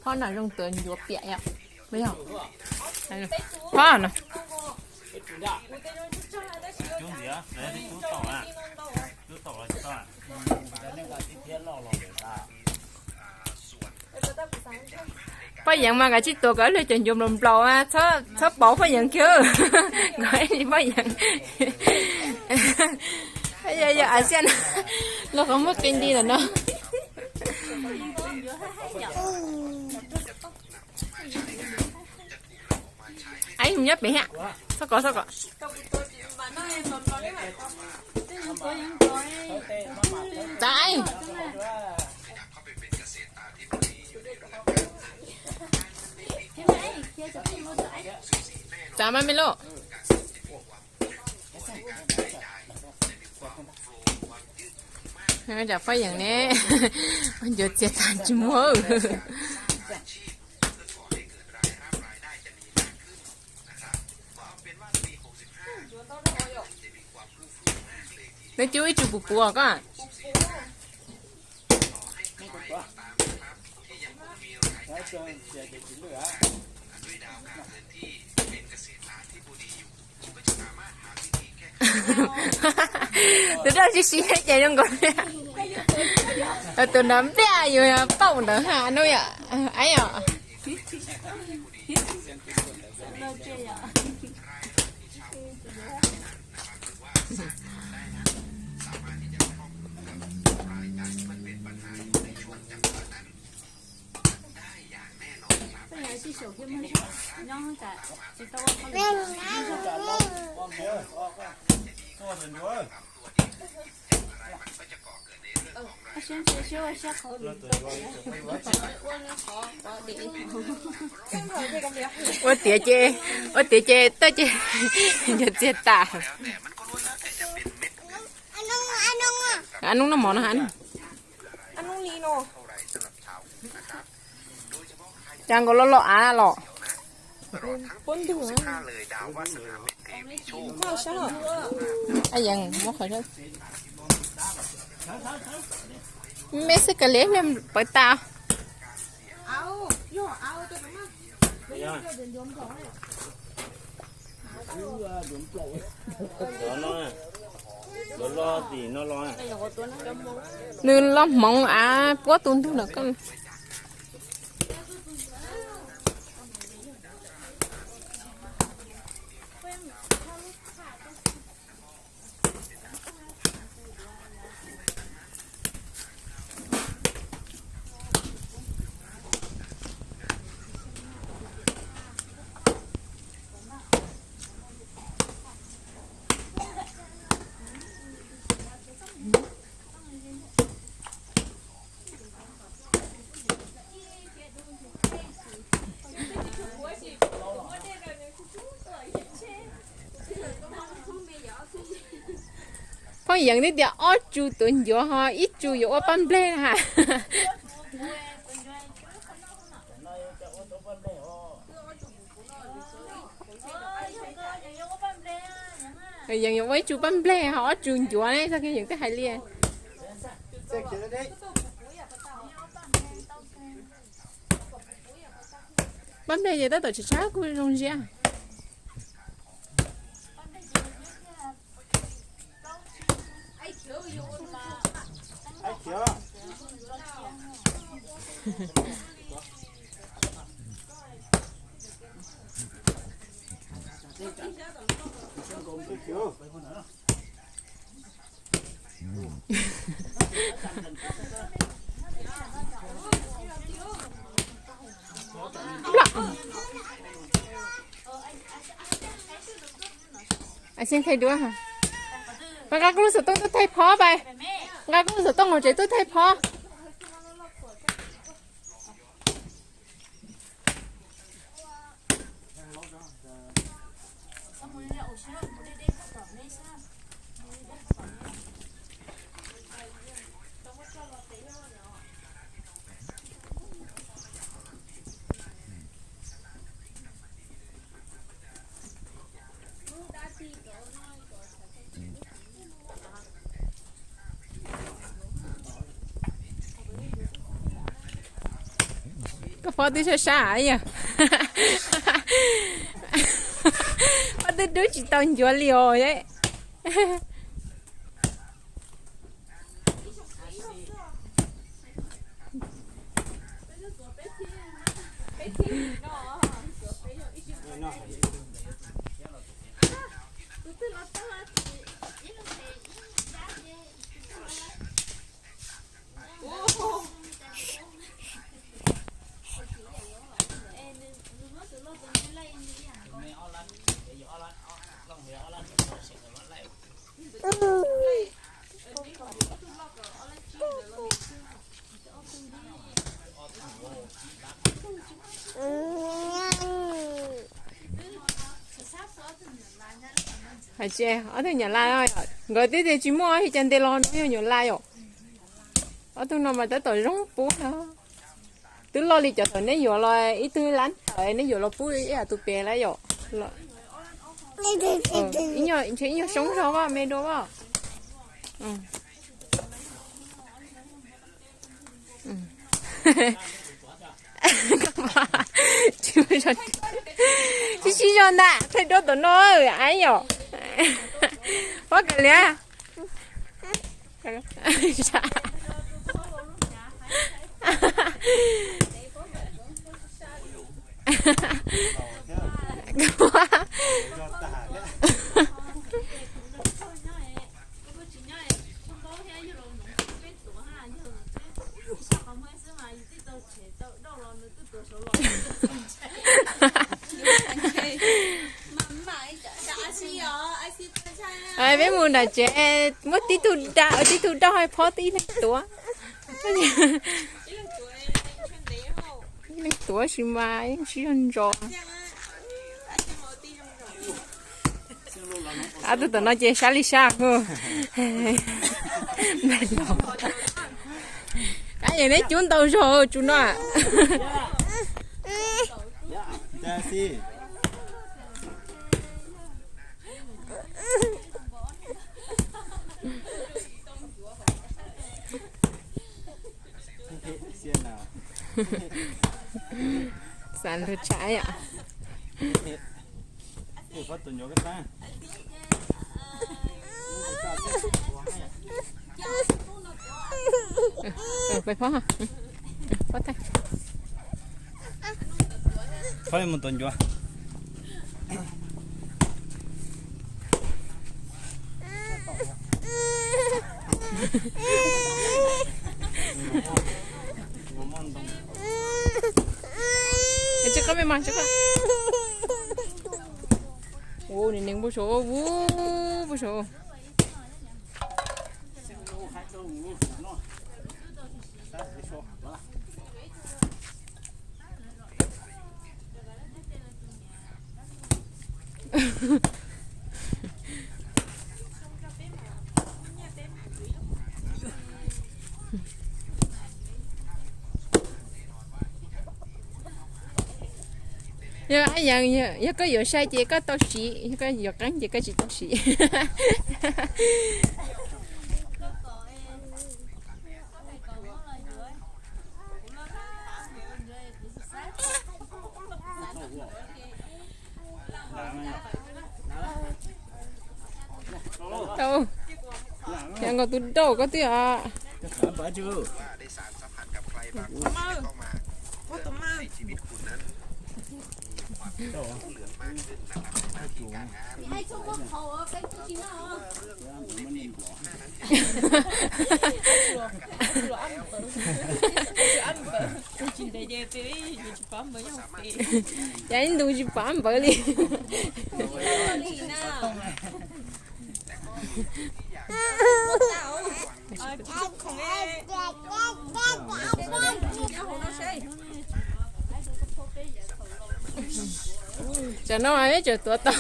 Phob no zoo tuav ncuav piam yom. Phob no. Poj Yeev mas kav tsij tuav kom ib lub cov ncuav nplaum nplaum, txhob pauv Poj Yeev kiag. Kom ib Poj Yeev. Yog Asian los qhov muag qi nti lawm no. Aib, mus nyob pem thiab. Txhob kov, txhob kov. Txav, txav mas me lauj. Tsam Phob Yees ne, ncuav txias tas tsis muag. Nws cub ib tsug puv puv koj. Tus daj sib sib ces zoo nkaus li tus no npiaj yus pauj ntawd ha no yom. Aib yom. Ua tiav ces, ua tiav ces tawj ces ncuav txias tas. Ab nub noj mov no ha. Cas nkaus los los av los. Me xwb kav liam pawv tas. Nws los hmoov av puab tus ntug lawm koj. Phooj Yeem twb tias ob tsu tuav ncuav ho ib tsu yuav ua paj nplej na ha. Yees yuav ua ib tsu paj nplej ho ob tsu ncuav ne, txoj kev Yees twb hais li. Paj nplej ces tab tom tshav tshav kuj zoo ziab. Nqa koj lub xov tooj tuaj thaij phob pais. Nqa koj lub xov tooj hauv tsev tuaj thaij phob. Koj phob twb sab sab yog. Phob twb dub tsis tau ncuav li os. Hais tsis ob tug nyuam laj, nkawd twb tias tsis muaj, cas ntes los no yog nyuam laj yom. Ob tug no mas tab tom zoo pub no. Twb loj li cov thaum neb yuav los ib tug lab tawm neb yuav los pub ib yam tus pem lawm yom. Ib nyuag soob zog vaj me dua vaj. Tsis sib zog ntag, thaij duab tom no, a yom. Pob kawg liam. Peb mus nram tsev muab tib tug da, tib tug da, phob tib leeg tuav. Ib leeg tuav sis mas sib zog ntso. Ob tug tom no ces sab li sab. Ab, neb cub ntau zog tsu no. Xav lug tshaj yom. Phob, phob mus tua ncuav. Tsis qab me mas tsis qab. Ua nws neeg npau suav, ua npau suav. Yog, yog koj yuav sai ces koj tau siv, yog koj yuav qeeb ces koj tsis tau siv. Tau, nkaus tus dauj koj twb. Cas ib ntus tsis pom npawg li. Tsam no mas peb tseem tuav tau.